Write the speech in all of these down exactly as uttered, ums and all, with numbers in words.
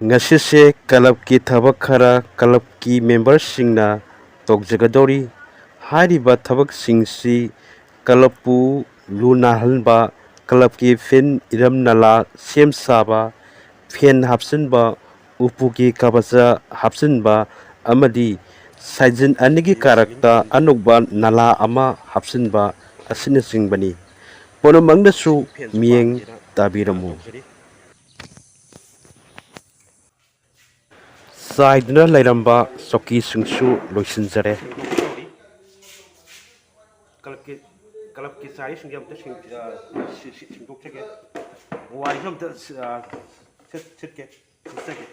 ꯉꯁꯤꯁꯦ ꯀ꯭ꯂꯕꯀꯤ ꯊꯕꯛ ꯈꯔ ꯀ꯭ꯂꯕꯀꯤ ꯃꯦꯝꯕꯔꯁꯤꯡꯅ ꯇꯧꯖꯒꯗꯧꯔꯤ꯫ ꯍꯥꯏꯔꯤꯕ ꯊꯕꯛꯁꯤꯡꯁꯤ ꯀ꯭ꯂꯕꯄꯨ ꯂꯨ ꯅꯥꯜꯍꯟꯕ, ꯀ꯭ꯂꯕꯀꯤ ꯐꯤꯟ ꯏꯔꯝ ꯅꯂꯥ ꯁꯦꯝ ꯁꯥꯕ, ꯐꯦꯟ ꯍꯥꯞꯆꯤꯟꯕ, ꯎꯄꯨꯒꯤ ꯀꯕꯖ ꯍꯥꯞꯆꯤꯟꯕ ꯑꯃꯗꯤ ꯁꯥꯏꯖꯤꯟ ꯑꯅꯤꯒꯤ ꯀꯥꯔꯛꯇ ꯑꯅꯧꯕ ꯅꯂꯥ ꯑꯃ ꯍꯥꯞꯆꯤꯟꯕ ꯑꯁꯤꯅꯆꯤꯡꯕꯅꯤ꯫ ꯄꯨꯝꯅꯃꯛꯅꯁꯨ ꯃꯤꯠꯌꯦꯡ ꯇꯥꯕꯤꯔꯝꯃꯨ꯫ ꯆꯥꯏꯗꯨꯅ ꯂꯩꯔꯝꯕ ꯆꯧꯀꯤꯁꯤꯡꯁꯨ ꯂꯣꯏꯁꯤꯟꯖꯔꯦ꯫ ꯀ꯭ꯂꯕꯀꯤ, ꯀ꯭ꯂꯕꯀꯤ ꯆꯥꯔꯤꯁꯤꯡꯁꯦ ꯑꯝꯇ ꯁꯦꯡ-, ꯑ, ꯁꯤ-, ꯁꯤ-, ꯁꯦꯡꯗꯣꯛꯆꯒꯦ꯫ ꯋꯥꯏꯁꯨ ꯑꯝꯇ, ꯑ, ꯁꯤꯠ-, ꯁꯤꯠꯀꯦ, ꯁꯤꯠꯆꯒꯦ꯫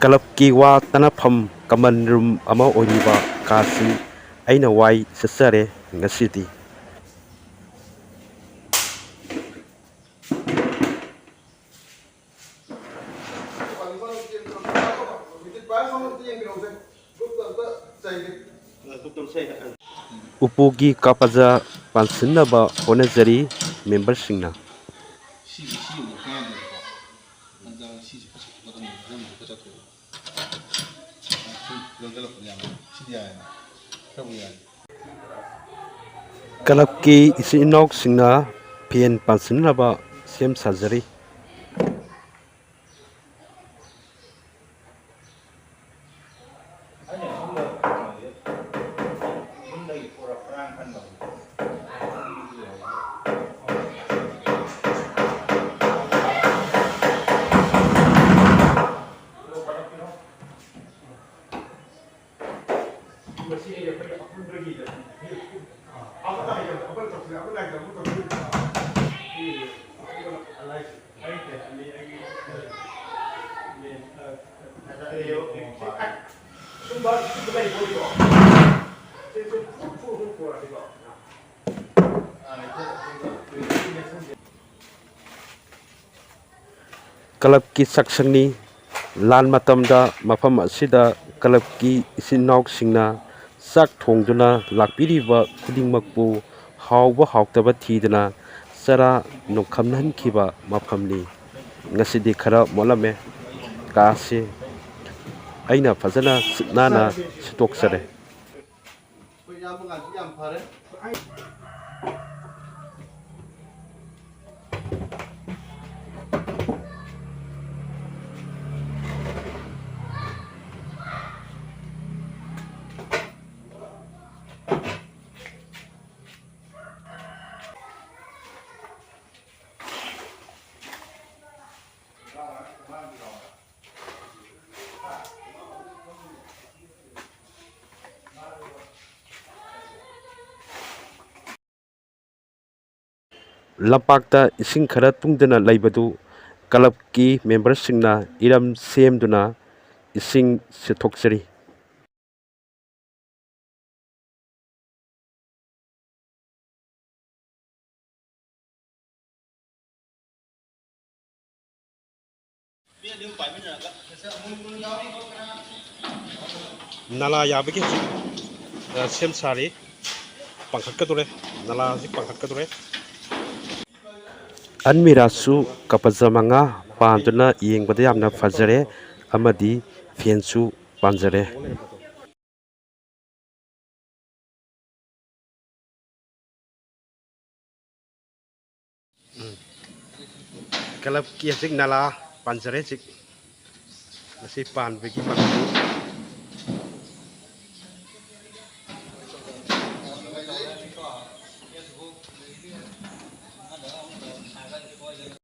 ꯀ꯭ꯂꯕꯀꯤ ꯋꯥ ꯇꯥꯅꯐꯝ ꯀꯃꯟ ꯔꯨꯝ ꯑꯃ ꯑꯣꯏꯔꯤꯕ ꯀꯥꯁꯤ ꯑꯩꯅ ꯋꯥꯏ ꯁꯤꯠꯆꯔꯦ ꯉꯁꯤꯗꯤ꯫ ꯎꯄꯨꯒꯤ ꯀꯥꯄꯖ ꯄꯥꯟꯁꯤꯟꯅꯕ ꯍꯣꯠꯅꯖꯔꯤ ꯃꯦꯝꯕꯔꯁꯤꯡꯅ꯫ ꯁꯤꯒꯤ, ꯁꯤ ꯑꯃꯨꯛ ꯀꯥꯟꯗꯦꯕꯀꯣ꯫ ꯍꯟꯗꯛ ꯁꯤꯁꯦ ꯈꯔ ꯁꯦꯡꯗꯣꯛꯀꯗꯕꯅꯤ, ꯐꯤꯂꯝꯁꯦ ꯈꯔ ꯆꯠꯇꯣꯏꯕ꯫ ꯁꯨꯝ ꯐꯤꯂꯝ ꯆꯠꯂꯛꯄꯗ ꯌꯥꯝ ꯁꯤꯗꯤ ꯌꯥꯏꯌꯦꯅ꯫ ꯈꯔꯕꯨ ꯌꯥꯏ꯫ ꯀ꯭ꯂꯕꯀꯤ ꯏꯆꯤꯟ ꯏꯅꯥꯎꯁꯤꯡꯅ ꯐꯦꯟ ꯄꯥꯟꯁꯤꯟꯅꯕ ꯁꯦꯝ ꯁꯥꯖꯔꯤ꯫ ꯀ꯭ꯂꯕꯀꯤ ꯆꯥꯛꯁꯪꯅꯤ꯫ ꯂꯥꯟ ꯃꯇꯝꯗ ꯃꯐꯝ ꯑꯁꯤꯗ ꯀ꯭ꯂꯕꯀꯤ ꯏꯆꯤꯟ ꯏꯅꯥꯎꯁꯤꯡꯅ ꯆꯥꯛ ꯊꯣꯡꯗꯨꯅ ꯂꯥꯛꯄꯤꯔꯤꯕ ꯈꯨꯗꯤꯡꯃꯛꯄꯨ ꯍꯥꯎꯕ ꯍꯥꯎꯇꯕ ꯊꯤꯗꯅ ꯆꯔꯥ ꯅꯣꯡꯈꯝꯅꯍꯟꯈꯤꯕ ꯃꯐꯝꯅꯤ꯫ ꯉꯁꯤꯗꯤ ꯈꯔ ꯃꯣꯠꯂꯝꯃꯦ ꯀꯥꯁꯤ꯫ ꯑꯩꯅ ꯐꯖꯅ ꯁꯤꯠ ꯅꯥꯟꯅ ꯁꯤꯠꯇꯣꯛꯆꯔꯦ꯫ ꯑꯩꯈꯣꯏ ꯏꯌꯥꯝꯕ ꯉꯥꯟꯁꯤ ꯌꯥꯝ ꯐꯔꯦ꯫ ꯂꯝꯄꯥꯛꯇ ꯏꯁꯤꯡ ꯈꯔ ꯇꯨꯡꯗꯨꯅ ꯂꯩꯕꯗꯨ ꯀ꯭ꯂꯕꯀꯤ ꯃꯦꯝꯕꯔꯁꯤꯡꯅ ꯏꯔꯝ ꯁꯦꯝꯗꯨꯅ ꯏꯁꯤꯡ ꯆꯤꯊꯣꯛꯆꯔꯤ꯫ ꯅꯂꯥ ꯌꯥꯕꯒꯤ ꯍꯧꯖꯤꯛ, ꯑ, ꯁꯦꯝ ꯁꯥꯔꯤ꯫ ꯄꯥꯡꯈꯠꯀꯗꯧꯔꯦ꯫ ꯅꯂꯥ ꯍꯧꯖꯤꯛ ꯄꯥꯡꯈꯠꯀꯗꯧꯔꯦ꯫ ꯑꯟꯃꯤꯔꯥꯁꯨ ꯀꯄꯖ ꯃꯉꯥ ꯄꯥꯟꯗꯨꯅ ꯌꯦꯡꯕꯗ ꯌꯥꯝꯅ ꯐꯖꯔꯦ ꯑꯃꯗꯤ ꯐꯦꯟꯁꯨ ꯄꯥꯟꯖꯔꯦ꯫ ꯎꯝ꯫ ꯀ꯭ꯂꯕꯀꯤ ꯍꯧꯖꯤꯛ ꯅꯂꯥ ꯄꯥꯟꯖꯔꯦ ꯍꯧꯖꯤꯛ꯫ ꯃꯁꯤ ꯄꯥꯟꯕꯒꯤ ꯃꯃꯤꯡ